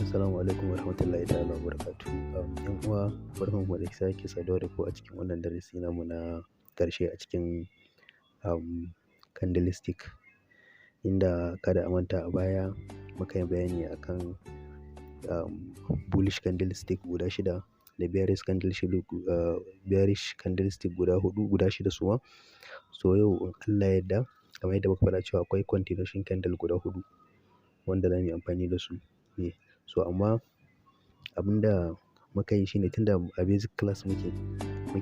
Assalamu alaikum warahmatullahi ta'ala wabarakatuh. ‘Yan uwa, barkanmu da sake saduwa da ku a cikin wannan darasi namu na ƙarshe a cikin candlestick. Inda kada a manta, a baya muka yi bayani akan bullish candlestick guda shida da bearish candlestick guda huɗu, guda shida suma. So yau in Allah ya yarda, kamar yadda muka faɗa cewa akwai continuation candle guda huɗu wanda za mu yi amfani da su ne. So amma abin da muka yi shine, tunda a basic class muke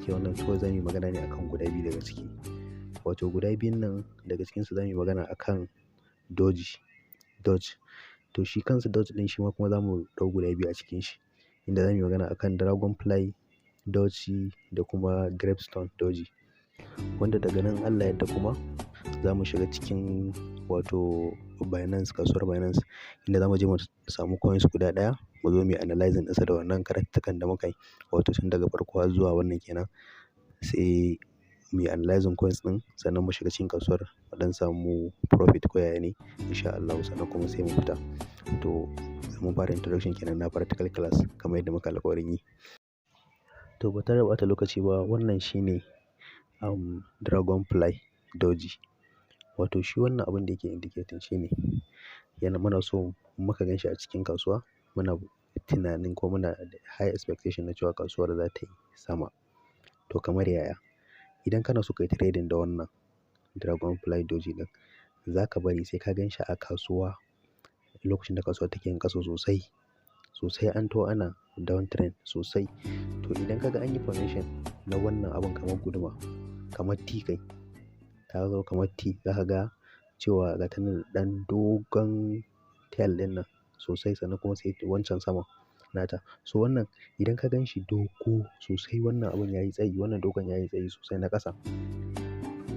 wannan, to za mu yi magana ne akan guda biyu daga ciki. Wato guda biyun nan daga cikinsu, za mu yi magana akan doji, doji. To shi kansa doji ɗin, shi ma kuma za mu ɗau guda biyu a cikin shi. Inda za mu yi magana akan dragonfly doji da kuma gravestone doji. Wanda daga nan, Allah ya yarda kuma, za mu shiga cikin wato Binance, kasuwar Binance, inda za mu je mu samu coins guda ɗaya, mu zo mu yi analyzing ɗinsa da wannan karatuttukan da muka yi. Wato tun daga farko har zuwa wannan kenan. Sai mu yi analyzing coins ɗin, sannan mu shiga cikin kasuwar, mu ɗan samu profit ko yaya ne in sha Allahu, sannan kuma sai mu fita. To mun fara introduction kenan na practical class kamar yadda muka alƙawarin yi. To ba tare da ɓata lokaci ba, wannan shine dragonfly doji. Wato shi wannan abin da yake indicating shine yana muna so muka gan shi a cikin kasuwa, muna tunanin ko muna da high expectation na cewa kasuwar za ta yi sama. To kamar yaya? Idan kana so ka yi trading da wannan dragonfly doji ɗin, za ka bari sai ka gan shi a kasuwa lokacin da kasuwa take yin ƙasa sosai. Sosai, an taho ana downtrend sosai. To idan ka ga an yi formation na wannan abun kamar guduma, kamar T kai, ta zo kamar T, za ka ga cewa ga ta nan ɗan dogon tail ɗin nan sosai, sannan kuma sai wancan saman nata. So wannan idan ka gan shi dogo sosai, wannan abun yayi tsayi, wannan dogon yayi tsayi sosai na ƙasa,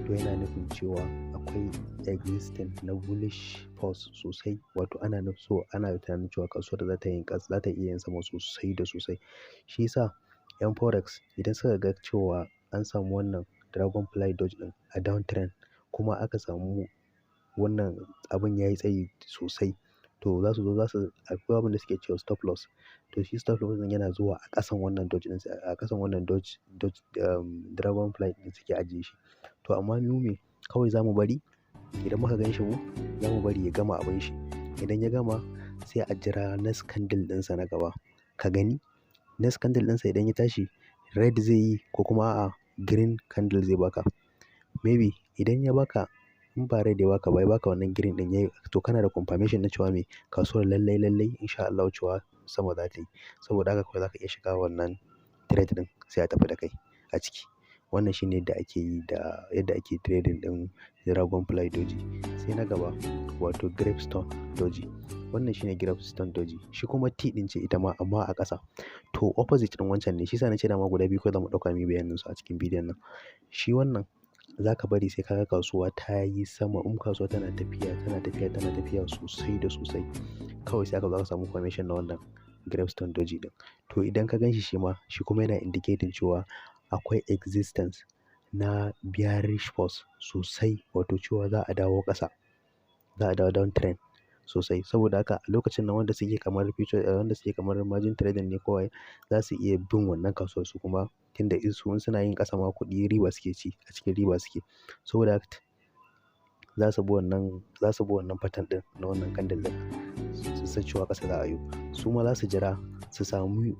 to yana nufin cewa akwai existing na bullish force sosai. Wato ana so ana tunanin cewa kasuwar za ta yi ƙasa, za ta iya yin sama sosai da sosai. Shi yasa 'yan forex idan suka ga cewa an samu wannan dragonfly doji ɗin a downtrend, kuma aka samu wannan abun yayi tsayi sosai, to za su zo za su akwai abin da suke cewa stop loss. To shi stop loss ɗin yana zuwa a ƙasan wannan doji ɗin, a ƙasan wannan doji dragonfly ɗin suke ajiye shi. To amma mu me kawai za mu bari, idan muka gan shi mu za mu bari ya gama abun shi. Idan ya gama, sai a jira next candle ɗinsa na gaba. Ka gani next candle ɗinsa idan ya tashi, red zai yi ko kuma a'a, green candle zai baka. Maybe idan ya baka, in ba red ya baka ba, ya baka wannan green ɗin yayi, to kana da confirmation na cewa me kasuwar lallai lallai in sha Allahu cewa sama za ta yi. Saboda haka kawai za ka iya shiga wannan trade ɗin, sai a tafi da kai a ciki. Wannan shine yadda ake yi da yadda ake trading ɗin dragonfly doji. Sai na gaba, wato gravestone doji. Wannan shine gravestone doji. Shi kuma T ɗin ce ita ma, amma a ƙasa. To opposite ɗin wancan ne. Shi yasa na ce dama guda biyu kawai zamu ɗauka muyi bayanin su a cikin bidiyon nan. Shi wannan za ka bari sai ka ga kasuwa ta yi sama. In kasuwa tana tafiya, tana tafiya, tana tafiya sosai da sosai, kawai sai aka zo aka samu formation na wannan gravestone doji ɗin. To idan ka gan shi, shi ma shi kuma yana indicating cewa akwai existence na bearish force sosai, wato cewa za a dawo ƙasa, za a dawo downtrend sosai. Saboda haka a lokacin nan, wanda suke kamar future, wanda suke kamar margin trading ne kawai, za su iya bin wannan kasuwar su kuma, tunda in su suna yin ƙasa ma kuɗi riba suke ci, a cikin riba suke. Saboda haka za su bi wannan pattern ɗin na wannan candle ɗin, su san cewa ƙasa za a yo. Su ma za su jira su samu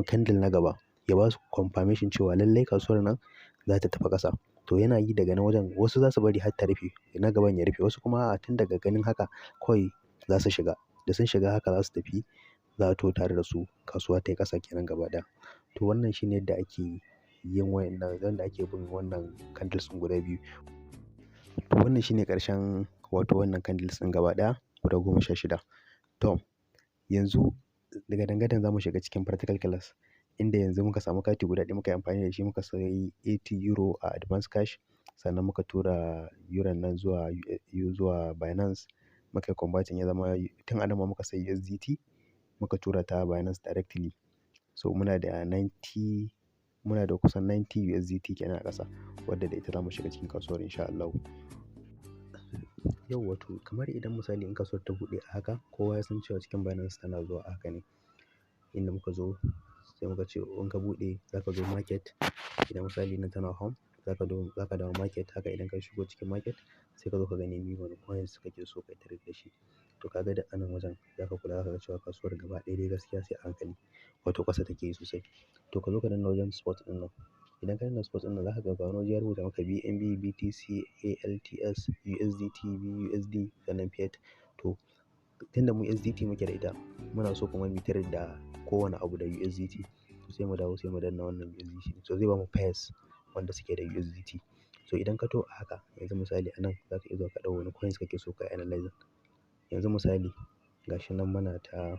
candle na gaba ya ba su confirmation cewa lallai kasuwar nan za ta tafi ƙasa. To yana yi daga nan wajen, wasu za su bari har ta rufe, na gaban ya rufe, wasu kuma a'a, tun daga ganin haka kawai za su shiga. Da sun shiga haka za su tafi, za a taho tare da su, kasuwa tayi ƙasa kenan gaba ɗaya. To wannan shine yadda ake yin wayannan, yanda ake bin wannan candles ɗin guda biyu. To wannan shine ƙarshen wato wannan candles ɗin gaba ɗaya guda 16. To yanzu gadan-gadan za mu shiga cikin practical class, inda yanzu muka samu kati guda ɗaya muka yi amfani da shi, muka sayi €80 a advance cash, sannan muka tura euro nan zuwa Binance, muka yi converting ya zama, tun a nan ma muka sayi USDT, muka tura ta Binance directly. So muna da kusan 90 USDT kenan a ƙasa, wadda da ita za mu shiga cikin kasuwar in sha Allahu. Yauwa to kamar idan misali in kasuwar ta buɗe a haka, kowa ya san cewa cikin Binance tana zuwa a haka ne. Inda muka zo sai muka ce in ka buɗe za ka zo market. Idan misali nan tana home, za ka dawo market. Haka idan ka shigo cikin market sai ka zo ka gani wane coins kake so ka yi trade da shi. To ka ga da anan wajen za ka kula, za ka ga cewa kasuwar gaba ɗaya dai gaskiya sai a hankali. Wato ƙasa take yi sosai. To ka zo ka danna wajen spot ɗin nan. Idan ka danna spot ɗin nan, za ka ga wani waje ya rubuta maka BNB, BTC, ALTS, USDT, BUSD sannan Fiat. To tunda mu USDT muke da ita, muna so kuma mu trade da kowane abu da USDT. To sai mu dawo sai mu danna wannan USDT. So zai bamu pairs wanda suke da USDT. So idan ka taho a haka, yanzu misali a nan za ka iya zuwa ka ɗau wani coins kake so ka yi analyzing. Yanzu misali gashi nan muna ta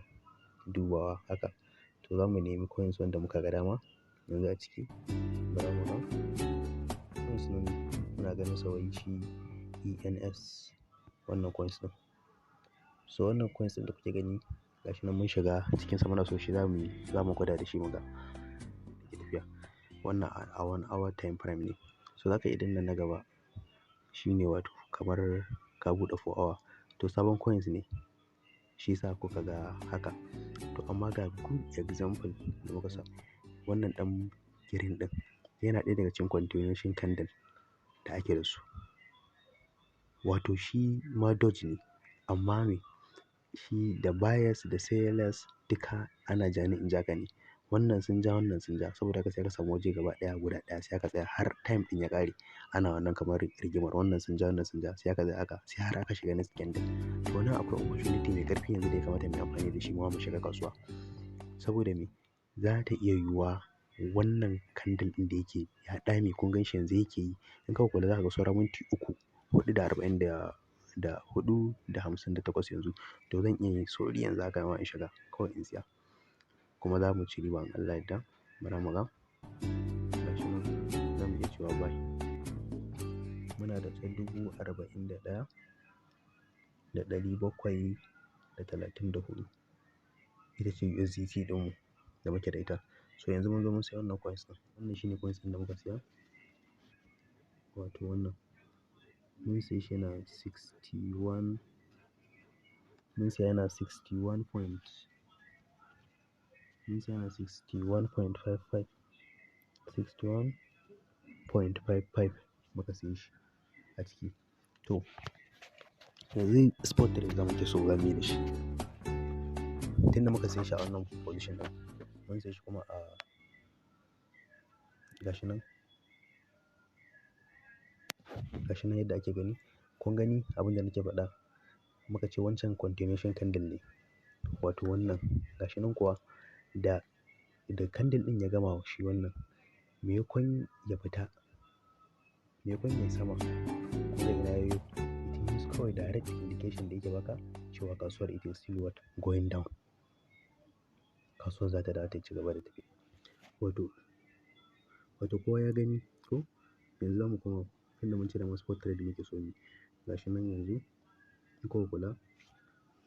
dubawa haka. To za mu nemi coins wanda muka ga dama yanzu a ciki. Bara mu ga coins ɗin, muna ganin sa wai shi ENS, wannan coins ɗin. So wannan coins ɗin da kuke gani gashi nan mun shiga cikinsa, muna so shi za mu gwada da shi muga yake tafiya. Wannan a 1 hour time frame ne. So za ka iya danna na gaba, shine wato kamar ka buɗe 4 hour. To sabon coins ne, shi yasa kuka ga haka. To amma ga good example da muka sa. Wannan ɗan green ɗin yana ɗaya daga cikin continuation candle da ake da su. Wato shi ma doji ne, amma me shi da buyers da sellers duka ana ja ni in ja ka ne. Wannan sun ja, wannan sun ja, saboda haka sai aka samu waje gaba ɗaya guda ɗaya, sai aka tsaya har time ɗin ya ƙare. Ana wannan kamar rigimar wannan sun ja, wannan sun ja, sai aka tsaya haka sai har aka shiga next candle. To nan akwai opportunity mai ƙarfi yanzu da ya kamata mu yi amfani da shi muma mu shiga kasuwa. Saboda me? Za ta iya yiwuwa wannan candle ɗin da yake ya ɗame, kun gan shi yanzu yake yi. In ka kula, za ka ga saura minti uku, huɗu da arba'in da huɗu da hamsin da takwas yanzu. To zan iya yin sauri yanzu haka ma in shiga kawai in siya. Kuma za mu ci riba in Allah ya yadda. Bara mu ga. Gashi nan za mu iya cewa buy. Muna da ta 41,734. Ita ce USDT ɗinmu da muke da ita. So yanzu mun zo mun sayi wannan coins ɗin. Wannan shine coins ɗin da muka siya. Wato wannan. Mun saye shi yana 61, mun siya yana 61 point, mun siya yana 61.55, 61.55 muka siye shi a ciki. To yanzu spot trade zamu ke so zamu yi da shi. Tunda muka siye shi a wannan position ɗin, mun siye shi kuma a gashi nan. Gashi nan yadda ake gani. Kun gani abin da nake faɗa? Muka ce wancan continuation candle ne. Wato wannan gashi nan kuwa da candle ɗin ya gama shi wannan, maimakon ya fita, maimakon yayi sama, kun ga ina yayo? It means kawai direct indication da yake baka cewa kasuwar it is still what? Going down. Kasuwar za ta dawo ta ci gaba da tafiya. Wato kowa ya gani ko? Yanzu zamu koma tunda mun ce dama spot trade muke so muyi. Gashi nan yanzu in kuka kula,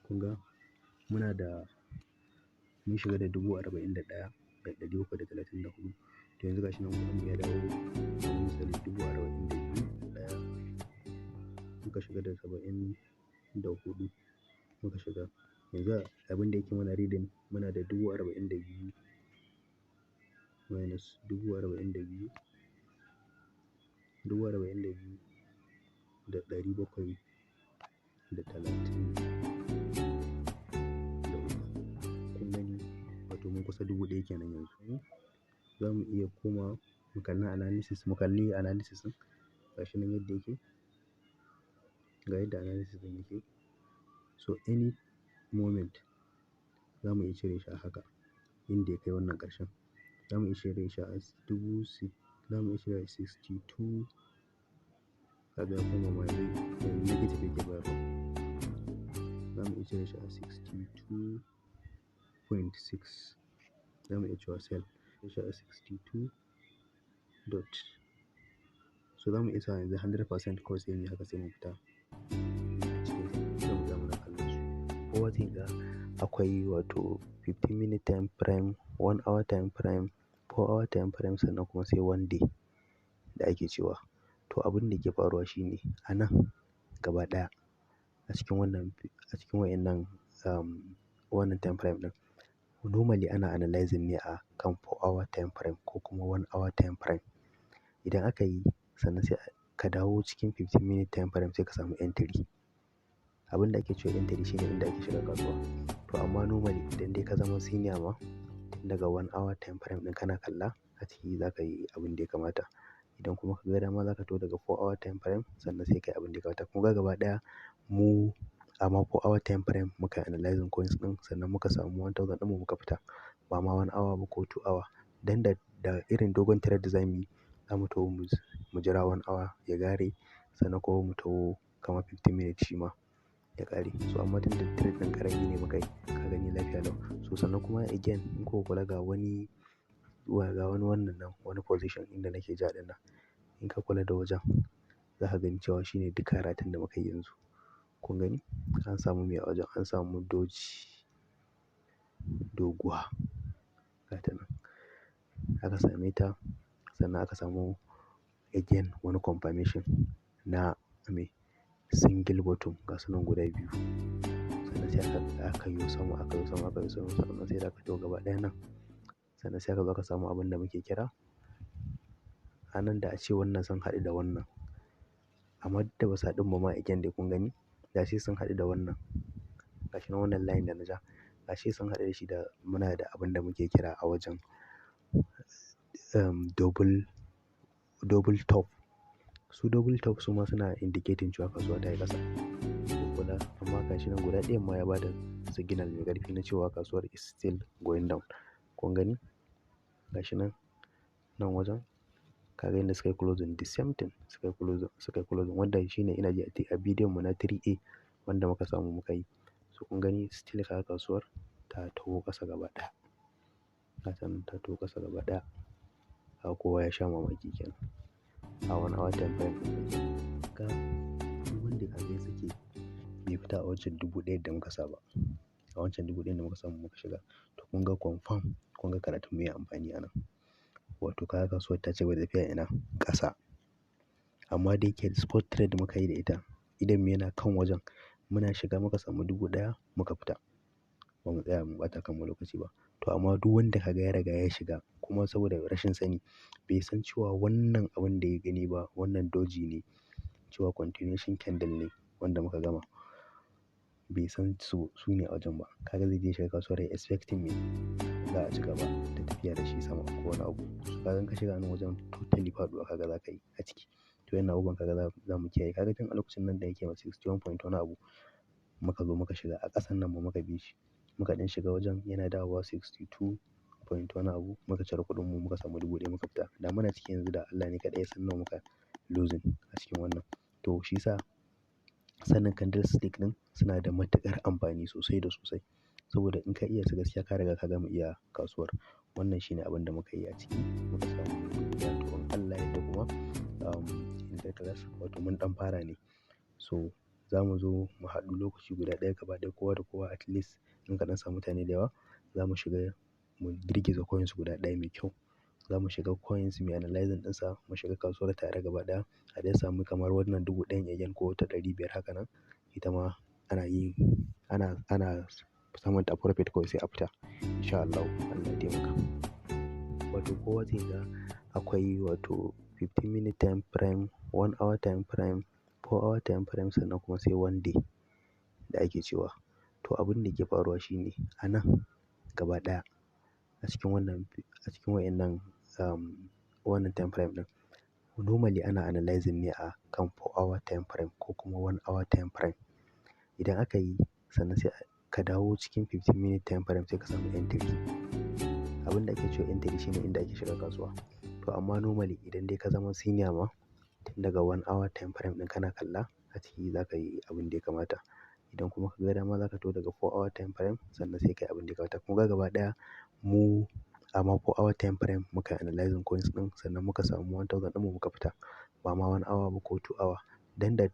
kun ga muna da mun shiga da 41,734. To yanzu gashi nan kuɗin mu ya dawo kamar misali 42,000 ɗaya muka shiga da 74 muka shiga. Yanzu abin da yake mana reading, muna da 42,000 minus 42,000, 42,733. Kun gani, wato mun kusa 1,000 kenan yanzu. Za mu iya koma mu kalli analysis ɗin. Gashi nan yadda yake. Ga yadda analysis ɗin yake. So any moment za mu iya cire shi a haka inda ya kai wannan ƙarshen. Za mu iya cire shi a dubu za mu iya cire 62. Kaga ya koma ma yanzu negative yake bayarwa. Za mu iya cire shi a 62.6. Za mu iya cewa sell. Shi a 62 dot. So za mu iya sa yanzu 100% kawai sai muyi haka sai mu fita cikin sa. Sai mu tsaya muna kallon su. Kowa zai ga akwai wato 15 minute time frame, 1 hour time frame, 4 hour time frame, sannan kuma sai one day da ake cewa. To abin da ke faruwa shine a nan gaba ɗaya a cikin wannan, a cikin wayannan, wannan time frame ɗin, normally ana analyzing ne a kan 4 hour time frame ko kuma 1 hour time frame. Idan aka yi, sannan sai ka dawo cikin 15 minute time frame, sai ka samu entry. Abin da ake cewa entry shine inda ake shiga kasuwa. To amma normally idan dai ka zama senior ma, tun daga 1 hour time frame ɗin kana kalla a ciki, za ka yi abin da ya kamata. Idan kuma ka ga dama, za ka taho daga 4 hour time frame, sannan sai ka yi abin da ya kamata. Kun ga gaba ɗaya mu amma 4 hour time frame muka yi analyzing coins ɗin, sannan muka samu 1000 ɗinmu muka fita. Ba ma 1 hour ba ko 2 hour. Dan da irin dogon trade da zamuyi, za mu taho mu jira 1 hour ya ƙare, sannan kuma mu taho kamar 15 minutes shi ma ya ƙare. So amma tun da trade ɗin ƙarami ne muka yi, ka gani lafiya lau. So sannan kuma again, in kuka kula, ga wani wannan nan, wani position inda nake ja ɗin nan. In ka kula da wajen, za ka gani cewa shine duk karatun da muka yi yanzu. Kun gani? An samu me a wajen? An samu doji doguwa. Gata nan. Aka same ta, sannan aka samu again wani confirmation na me, single bottom, ga sunan guda biyu. Sannan sai aka yo sama, aka yo sama, aka yo sama, sannan sai da aka taho gaba ɗaya nan. Sannan sai aka zo aka samu abin da muke kira a nan, da ace wannan sun haɗu da wannan. Amma duk da basu haɗun ba ma, again dai kun gani, da ace sun haɗu da wannan. Gashi nan wannan line da na ja. Gashi sun haɗu da shi, da muna da abin da muke kira a wajen double top. Su double top su ma suna indicating cewa kasuwa ta yi ƙasa. Ku kula, amma gashi nan guda ɗayan ma ya bada signal mai ƙarfi na cewa kasuwar is still going down. Kun gani? Gashi nan, nan wajen ka ga inda suka yi closing, the same thing suka yi closing, wanda shine ina ji a bidiyon mu na 3A wanda muka samu muka yi. So kun gani, still kaga kasuwar ta taho ƙasa gaba ɗaya. Gata nan ta taho ƙasa gaba ɗaya. Kaga kowa ya sha mamaki kenan. A 1 hour time frame ɗin ga duk wanda kaga ya sake bai fita a wancan 1000 da muka saba. A wancan 1000 da muka samu muka shiga. To kun ga confirm, kun ga karatun mu yayi amfani a nan. Wato kaga kasuwar ta cigaba da tafiya ina? Ƙasa. Amma da yake spot trade muka yi da ita, idon mu yana kan wajen, muna shiga muka samu 1000 muka fita. Ba mu tsaya mu ɓata kanmu lokaci ba. To amma duk wanda kaga ya riga ya shiga kuma saboda rashin sani bai san cewa wannan abun da ya gani ba, wannan doji ne, cewa continuation candle ne wanda muka gama. Bai san su ne a wajen ba. Kaga zai je shiga kasuwar yayi expecting me, za a ci gaba da tafiya da shi sama ko wani abu. So kaga in ka shiga nan wajen, totally faɗuwa kaga za ka yi a ciki. To wannan abubuwan kaga za mu kiyaye. Kaga tun a lokacin nan da yake ma 61 point wani abu muka zo muka shiga a ƙasan nan ma muka bi shi. Muka ɗan shiga wajen, yana dawowa 62 point wani abu, muka cire kuɗin mu, muka samu 1000 muka fita. Da muna ciki yanzu, da Allah ne kaɗai ya san nawa muka losing a cikin wannan. To shi sa sanin candlestick ɗin suna da matuƙar amfani sosai da sosai. Saboda in ka iya su, gaskiya ka riga ka gama iya kasuwar. Wannan shine abin da muka yi a ciki, muka samu 1000. To in Allah ya yadda kuma, in class, wato mun ɗan fara ne. So za mu zo mu haɗu lokaci guda ɗaya gaba ɗaya, kowa da kowa, at least in ka ɗan samu mutane da yawa, za mu shiga mu girgiza coins guda ɗaya mai kyau. Za mu shiga coins muyi analyzing ɗinsa, mu shiga kasuwar tare gaba ɗaya. A dai samu kamar wannan 1000 again ko ta 500 haka nan. Ita ma ana yi, ana samun ta profit kawai sai a fita. In sha Allahu, Allah ya taimaka. Wato kowa zai ga akwai wato 15 minute time frame, 1 hour time frame, 4 hour time frame, sannan kuma sai 1 day da ake cewa. To abin da ke faruwa shine a nan gaba ɗaya a cikin wannan, a cikin wayannan, wannan time frame ɗin, normally ana analyzing ne a kan 4 hour time frame ko kuma 1 hour time frame. Idan aka yi, sannan sai ka dawo cikin 15 minute time frame, sai ka samu entry. Abin da ake cewa entry shine inda ake shiga kasuwa. To amma normally idan dai ka zama senior ma, tun daga 1 hour time frame ɗin kana kalla a ciki, za ka yi abin da ya kamata. Idan kuma ka ga dama, za ka taho daga 4 hour time frame, sannan sai ka yi abin da ya kamata. Kun ga gaba ɗaya mu amma 4 hour time frame muka yi analyzing coins ɗin, sannan muka samu 1000 ɗinmu muka fita. Ba ma 1 hour ba ko 2 hour. Dan da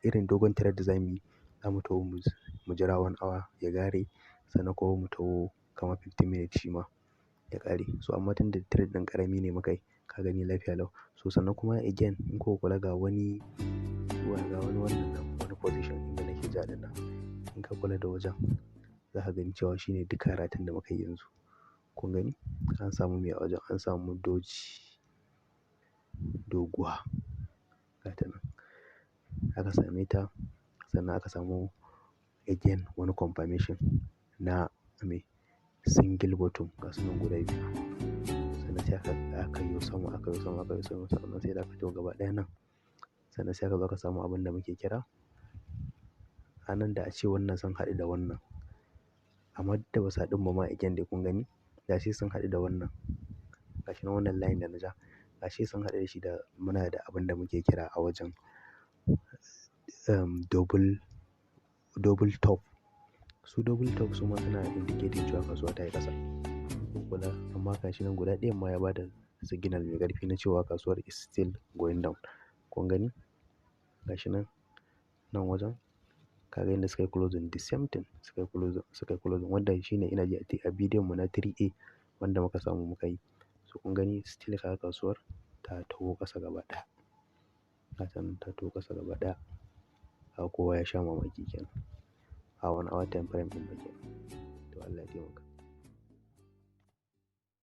irin dogon trade da zamuyi, za mu taho mu jira 1 hour ya ƙare, sannan kuma mu taho kamar 15 minutes shi ma ya ƙare. So amma tun da trade ɗin ƙarami ne muka yi, ka gani lafiya lau. So sannan kuma again, in kuka kula, ga wani wannan nan, wani position inda nake ja ɗin nan, in ka kula da wajen, za ka gani cewa shine duka karatun da muka yi yanzu. Kun gani? An samu me a wajen? An samu doji doguwa. Gata nan. Aka same ta, sannan aka samu again wani confirmation na me, single bottom, ga su nan guda biyu. Sannan sai aka yo sama, aka yo sama, aka yo sama, sannan sai da aka taho gaba ɗaya nan. Sannan sai aka zo aka samu abin da muke kira a nan, da ace wannan sun haɗu da wannan. Amma duk da basu haɗun ba ma, again dai kun gani, gashi sun haɗu da wannan. Gashi nan wannan line da na ja, gashi sun haɗu da shi, da muna da abin da muke kira a wajen double top. Su double top su ma suna indicating cewa kasuwa ta yi ƙasa. Kun kula, amma gashi nan guda ɗayan ma ya bada signal mai ƙarfi na cewa kasuwar is still going down. Kun gani? Gashi nan, nan wajen, ka ga inda suka yi closing, the same thing suka yi closing, suka yi closing, wanda shine ina ji a bidiyon mu na 3A wanda muka samu muka yi. So kun gani, still kaga kasuwar ta taho ƙasa gaba ɗaya. Gata nan ta taho ƙasa gaba ɗaya. Kaga kowa ya sha mamaki kenan. A 1 hour time frame ɗin ma kenan. To, Allah ya taimaka.